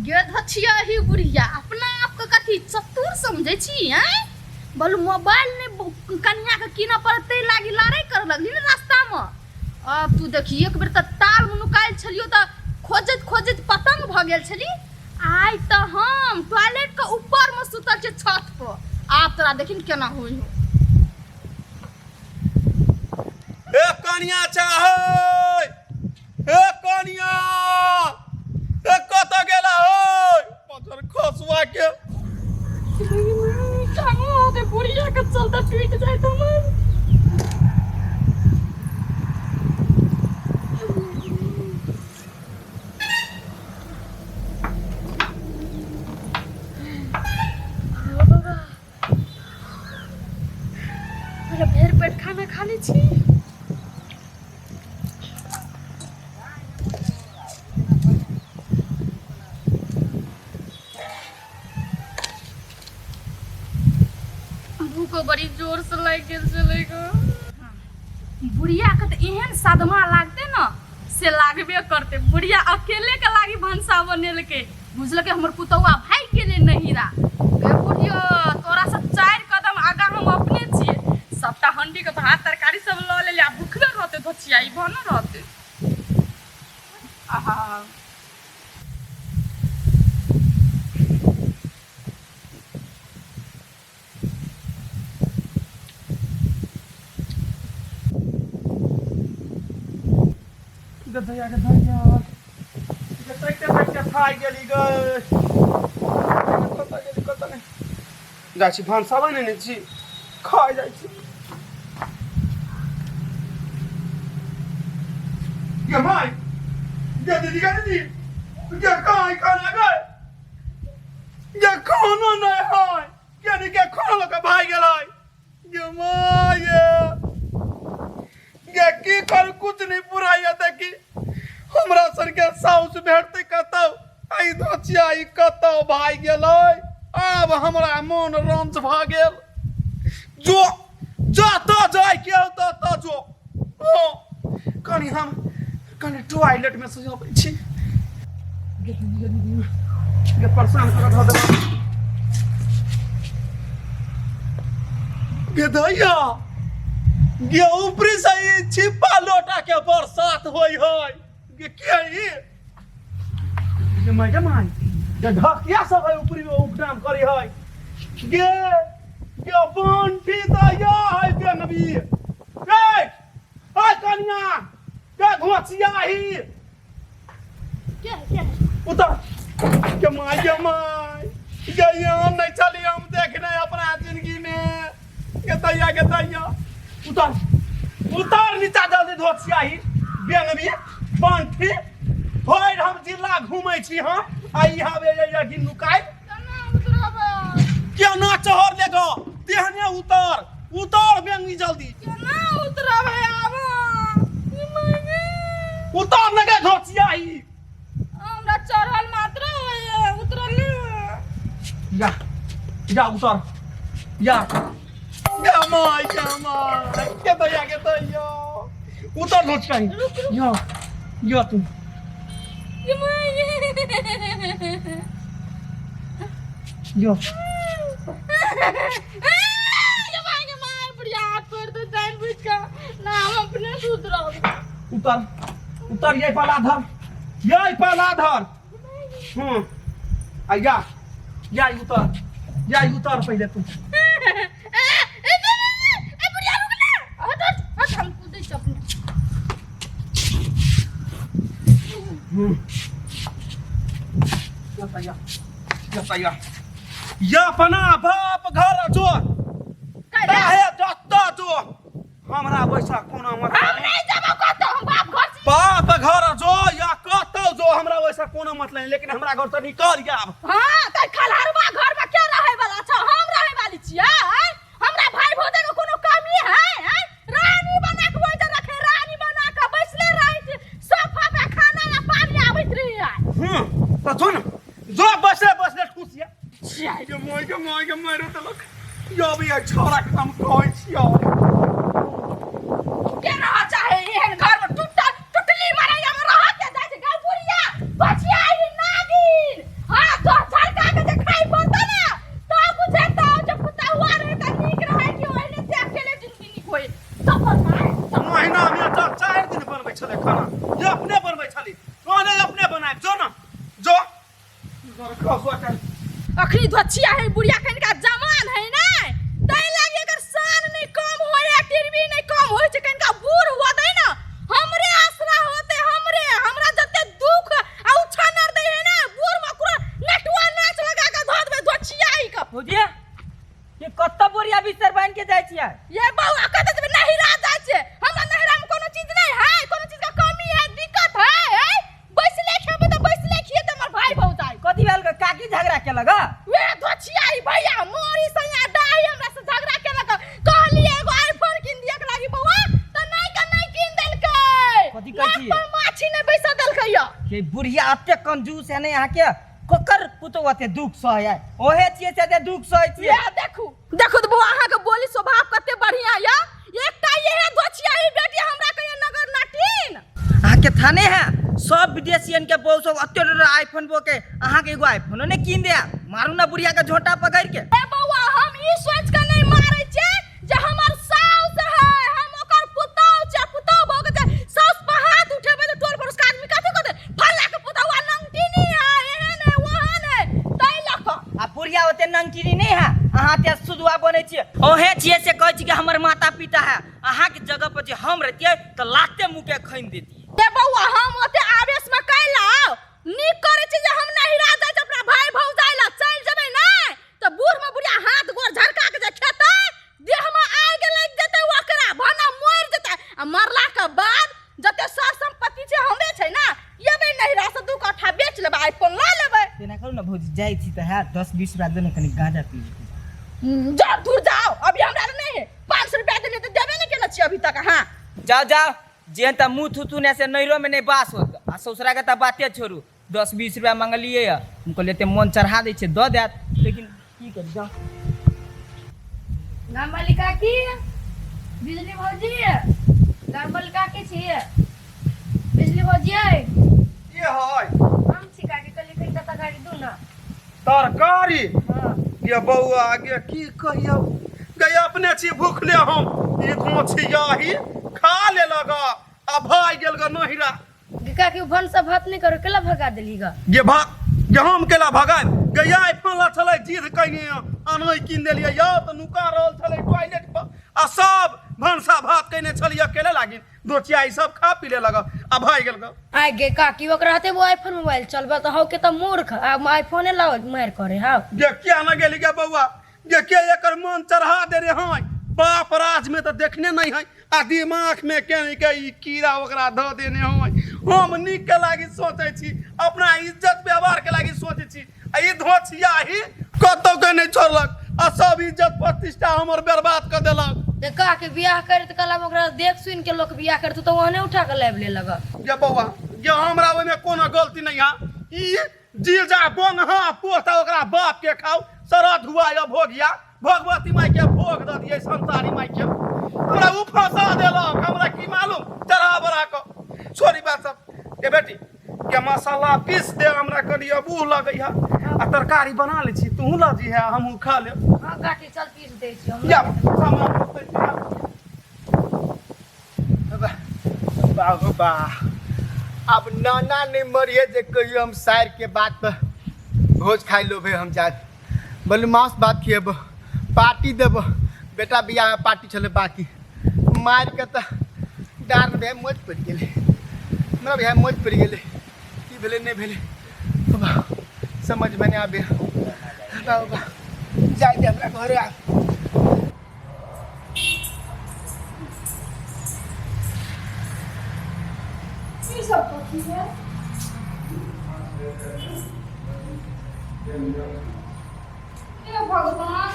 गेध छियै ही बुढ़िया, अपना आपके कथी चतुर समझै छी? आँय बोलू, मोबाइल नहि कनिया के कीनऽ पड़तै लागी लड़ाइ करऽ लगली ने रास्तामे। अब तू देखी, एक बेर तऽ तालमे नुकायल छलियो तऽ खोजैत खोजैत पतंग भऽ गेल छली। आइ तऽ हम टॉयलेट के ऊपर मे सुतल छियै छत पर। आब तोरा देखी ने केना होइ हो। ए कनिया चाहै, ए कनिया, ए कतऽ गेला हो पचर खसुआ के? बुढ़िया के चलते टूट जाए हमर। पहिले भरि पेट खाना खा लै छी। भूखो बड़ी जोर से लागि गेल छलै गो। बुढ़िया के तऽ एहन सदमा लागतै ने से लागबे करतै। बुढ़िया अकेले के लागी भनसा बनेलकै, बुझलकै हमर पुतौआ भागि गेलै नहिरा। गे बुढ़ियो, तोरा से 4 कदम आगाँ हम अपने छियै। सबटा हंडी के भात तरकारी सब लऽ लेलियै, आ भुखले रहतै धोचिया, ई बनल रहतै। आहा, गधैया गधैया देखते देखते थाकि गेली गे। कतऽ गेली, कतऽ नहि जाइ छी? भनसा बनेने छी, खाइ जाइ छी। गे माय गे, दीदी गे, दीदी गे, कहाँ खाना गे? गे खाना नहि है गे, गे खाना लऽ कऽ भागि गेलै। गे माय गे, की करू? कुछ नहीं पुराइया। देखी, हमरा सनके साउस भेटतै कतौ? आई धोचिया ई कतौ भागि गेलै। आब हमरा मोन रंच भऽ गेल। जो जतऽ जाय के हौ ततऽ जो। हँ, कनि हम कनि टॉयलेट में से अबै छी। गे दीदी, गे दीदी गे, परेशान कर धऽ देलक। गे दैया गे, ऊपरी से ई छिप्पा लोटा के बरसात होय है। गे के ई? गे माय, गे माय गे, ढकिया सब है ऊपरी में उपनाम करे है। गे गे बंटी दैया है बेनबी। ए ए कनिया गे, घोचिया ही के है, के है? उतर के माय, के माय गे, हम नहीं चली, हम देखने अपना जिंदगी में। के दैया, के दैया, उतर उतर नीचा जल्दी। धोचिया ही बेनबी बंठी भरि हम जिला घूमै छी हम, आ यहाँ बे ये कि नुकाइ। केना उतरबै? केना चढ़ ले गो तेहने उतर उतर बेंगी जल्दी। केना उतरबै आब? ई माय, उतर न गे धोचिया ही। हमरा चढ़ल मात्र होइए, उतरल नहि होइए। या या उतर या। गे माय, गे माय, के दैया, के दैया, उतर धोचिया ही। रुक रुक। या या तू। ई माय। या। ये माय, ये माय, बुढ़िया हाथ तोड़ दे जान बुझ के ना, हम अपने सुधरब। उतर उतर, ये पला धर, ये पला धर। आ या या उतर या, उतर पहले तू। ए, ए, ए, ए, बुढ़िया रुक ना, हट हट हट, हम कूदै छी अपने। या तैया, या तैया, या अपना बाप घर जो काहे जत्ता जो हमरा वैसा कोनो मतलब। हम नहीं जाबो कतौ, हम बाप घर से। बाप घर जो या कतौ जो, हमरा वैसा कोनो मतलब नहीं, लेकिन हमरा घर से निकल जाब। हाँ त खलहरवा घर में के रहे वाला छ? हम रहे वाली छियै। आँय? हमरा भाई भौजाई के कोनो कमी है? आँय? रानी बना के ओइ रखे, रानी बना के बैसले रहै छी, सोफा पे खाना या पानी आबैत रही है। तो जो न जो, बसले बसले खुश या। छियै। के मोय, के मोय, के मारो देलक। यो भी छोरा के हम कहै छियौ। के रह चाहे एहन घर में? टूटल टुटली मरैया में रह के जाइ छै। गौ बुढ़िया बचिया, ई नागिन। जे अपने बनबै छली ओहने अपने बनायब जो ना जो अखनी धोचिया है बुढ़िया कनिका जवान है ने तै लागी एकर शान नहीं कम होय है टिरबी नहीं कम होय छै कनिका बूढ़ हुआ दै ना हमरे आसरा होते हमरे हमरा जते दुख आ उछानर दै है ने बूढ़ में ओकरो नटुआ नाच लगा के धो देबै धोचिया ही के भौजी ये कत्ता बोरिया बिस्तर बांध के जाइ छियै ये बौआ कतऽ जेबै नहिरा जाइ छै हमरा नहिरा में कोनो चीज नहीं है कोनो चीज का कमी है दिक्कत है है बैसले खेबै तऽ बैसले खिएतै हमर भाई भौजाई कथी भेल गे? काकी झगड़ा केलक ह वे धोछियाई भैया मोरी सैया डाही हमरा से झगड़ा केलक कहलिए एगो आईफोन कीन दिए के लागी बौआ तऽ नहीं के नहीं कीन देलकै कथी कहै छी? नाक पर माछी नहीं बैसा देलकै या के बुढ़िया एते कंजूस है ने यहाँ के ककर पुतोह एते दुख सहै है ओहे छियै से एते दुख सहै छियै ये देखू देखू तऽ बौआ अहाँके बोली स्वभाव कते बढ़िया या एकटा इहे दोछियाही बेटी हमरा कहिया नगर नाटिन अहाँके थाने है सब विदेशियन के बहु सब एते बड़ा आईफोन बो के अहाँके एगो आईफोनो ने कीन दे मारू ना बुढ़िया के झोंटा पकड़ के ए बौआ हम ई सोच के नहीं मारै छियै जे हमर साउस है हम ओकर पुतौह छै पुतौह भऽ गेल छै साउस पर हाथ उठेबै तऽ टोल पड़ोस के आदमी कथी कहतै फल्ला के पुतौह नंगटिनी है एहन है ओहन है ताहि लऽ कऽ आ बुढ़िया ओते नंगटिनी नहीं है अहाँ ते सुदुआ बनै छियै ओहे छियै से कहै छी कि हमर माता पिता है अहाँके जगह पर जे हम रहतियै तऽ लाते मुँह के खैन देतियै ए बौआ हम ओते आवेश में कैला नीक करै छी जे हम नहिरा जाइ छी अपना भाई भौजाइ लग चलि जेबै ने तऽ बूढ़ में बुढ़िया हाथ गोर झरका के जे खेतै देह में आगि लागि जेतै ओकरा भने मरि जेतै आ मरला के बाद जते सर संपत्ति छै हमरे छै ने एबै नहिरा से दू कट्ठा बेच लेबै आईफोन लऽ लेबै तेना करू ने भौजी जाइ छी तऽ हैत 10-20 रुपया देने कनि गाँजा पी लेती। जाओ दूर जाओ अभी हमरा लग नहीं है 500 रुपया देलियै तऽ देबे नहि केने छियै अभी तक अहाँ जाओ जाओ जेहन तऽ मुँह थुथू ने से नैहरो में नहीं बास होत आ ससुरा के तऽ बाते छोड़ू 10-20 रुपया मंगलियै यऽ हम कहलियै एते मन चढ़ा दै छै दऽ देत लेकिन की करी जाओ। गामवाली काकी बिजली भौजी गामवाली काकी छियै बिजली भौजी अइ के है हम छी काकी कहलियै कनिटा तरकारी दू ने तरकारी हँ ये बौआ गे की कहियौ गे अपने छी भूखले हम ई घोंचियाही खा लेलक आ भागि गेल ग नहिरा गे काकी ओ भनसा भात नहि करो केला भगा देली ग गे भाग गे हम केला भगाय गे आइ फला छलै जिद कयने अनै कीन देलियै यौ तऽ नुका रहल छलै टॉयलेट पर आ सब भनसा भात कयने छलियै अकेले लागिन दोचिया ई सब खा पी लेलक आ भागि गेल ग आइ गे काकी ओकरा हाथे वो आईफोन मोबाइल चलबे तऽ हौ के तऽ मूर्ख आ आईफोने लाओ मारि करे हौ गे किया न गेली गे बौआ गे के एकर मन चढ़ा दे रे हई बाप राज में तऽ देखने नहीं है आ दिमाग में के नहीं के ई कीड़ा ओकरा धऽ देने हई हम नीक के लागी सोचै छी अपना इज्जत व्यवहार के लागी सोचै छी आ ई धोछिया ही कतौ के नहीं छोड़लक आ सब इज्जत प्रतिष्ठा हमर बर्बाद कऽ देलक ते काकी बियाह करैत कला में ओकरा देख सुन के लोक बियाह करत तऽ ओहने उठा के लाबि लेलक गे बौआ गे हमरा ओहिमे कोनो गलती नहीं है ई जीजा बंग हाँ पोता ओकरा बाप के खाओ शरद हुआ या भोगिया भगवती माई के भोग दऽ दियै संसारी माई के हमरा उ फंसा देलक हमरा की मालूम चढ़ा बढ़ा कऽ छोड़ी बात सब ए बेटी के मसाला पीस दे हमरा कनि अबूह लगै है आ तरकारी बना लै छी तूहू लऽ जइहे हमहूँ खा लेब हँ काकी चल पीस दै छी हम जा सामान पीस दै छी। बाबू बा अब नाना नहीं मरिए जे कहियो हम सार के बात पर भोज खाइ लोभे हम जाए बोलू मांस भात खिएबो पार्टी देबो बेटा बियाह में पार्टी छलै बाकी मारि के तऽ डार भैया मौत पड़ि गेलै हमरा भैया मौत पड़ि गेलै की भेलै नहि भेलै बाबा समझमे नहि आबै बाबा जाइ दे हमरा घरे आब ई सब कथी है हे भगवान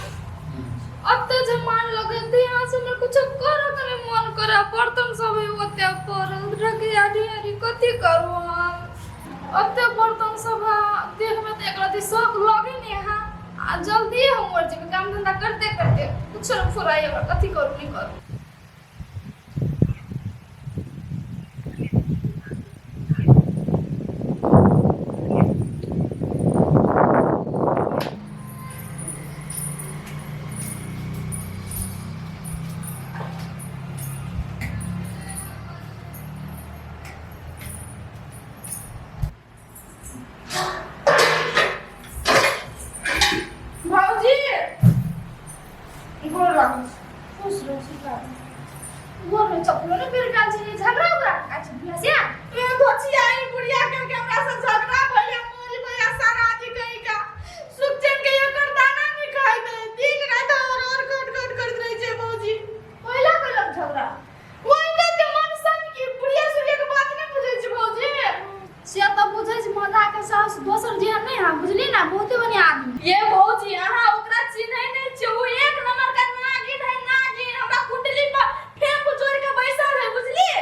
अते जमान लगेते यहाँ से हमरा कुछ करे के नहीं मन करे बर्तन सब है ओते पड़ल रखिया ढेरी कथी करू हम अते बर्तन सब है देह में तऽ एक रति शौक लगे नहीं है आ जल्दी हम मर जेबै काम धंधा करते करते कुछ नहीं फुराई हमरा कथी करू नहीं करू मत अहाँके साउस दोसर जेहन नहि है बुझली ना बहुते बढ़िया आदमी ये भौजी अहाँ ओकरा चिन्है नहि छियै ओ एक नंबर का नागिन है नागिन हमरा कुंडली पर फेंक जोड़ के बैसल है बुझलिए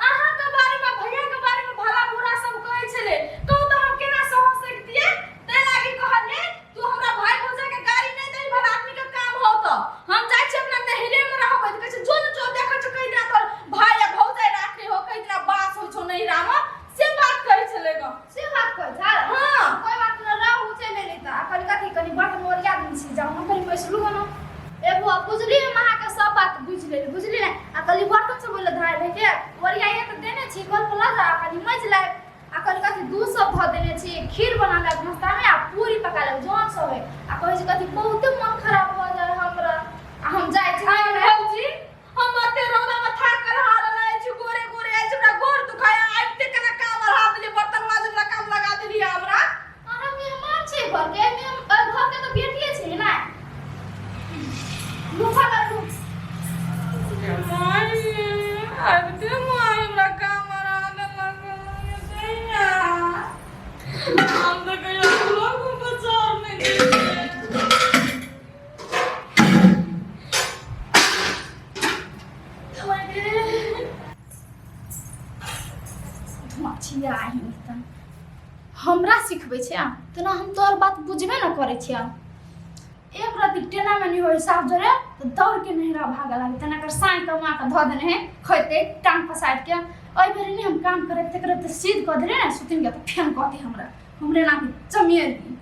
अहाँ के बारे में भैया के बारे में भला बुरा सब कहै छलै कहू तऽ हम केना सह सकतियै ताहि लागी कहलियै तू हमरा भाई भौजा के गाड़ी नहि दही भला आदमी के काम हौ तऽ हम जाइ छी अपना नैहरे में रहबै तऽ कहै छै जो ने जो देखै छौ कहि दिना तोहर भाई आ भौजाई राखै हो कहि दिना बास होइ छौ नैहरा में से बात कहै छलै गऽ से बात कहै छल हाँ। कोई बात न रहू चलि एलै तऽ आ कनि कथी कनि बर्तन ओरिया देने छी जाउ हम कनि बैसलू हन ए बुआ बुझली हम अहाँके सब बात बुझि लेली बुझली ने आ कनि बर्तन सब ओहि लए धरायल है के ओरियाइए तऽ देने छी कल पर लऽ जा कनि मजि लायब आ कनि कथी दूध सब धऽ देने छी खीर बना लेब नाश्तामे आ पूरी पका लेब जौन सब है आ कहै छै कथी बहुते मन खराब भऽ जाइ हमरा आ हम जाइ छी आय भौजी हम एते रौदा में थाकल हारल आयल छी गोरे गोरे आयल छी हमरा गोर दुखाय आबिते केना काम बढ़ा देली बर्तन माजे वाला काम लगा देली हमरा अहाँ मेहमान छै घरके घरके तऽ बेटिए छै ने लूफा लू माय आबिते माय हमरा काम बढ़ा देलक दैया हम तऽ कहियो लोक बचार नहि देलियै हमरा सिखबै छै आ तेना हम तोहर बात बुझबे न करै छियै एक रति टेना में नहीं होय साफ जोरे तो दौड़ के नहिरा भागे लागे तेना कर साँइ कमा के धऽ देने है खैते टांग पसारि के एहि बेर नहीं हम काम करते करते सीध कऽ देले ने सुतिन के तऽ फेन कहते हमरा हमरे नाम चमेली।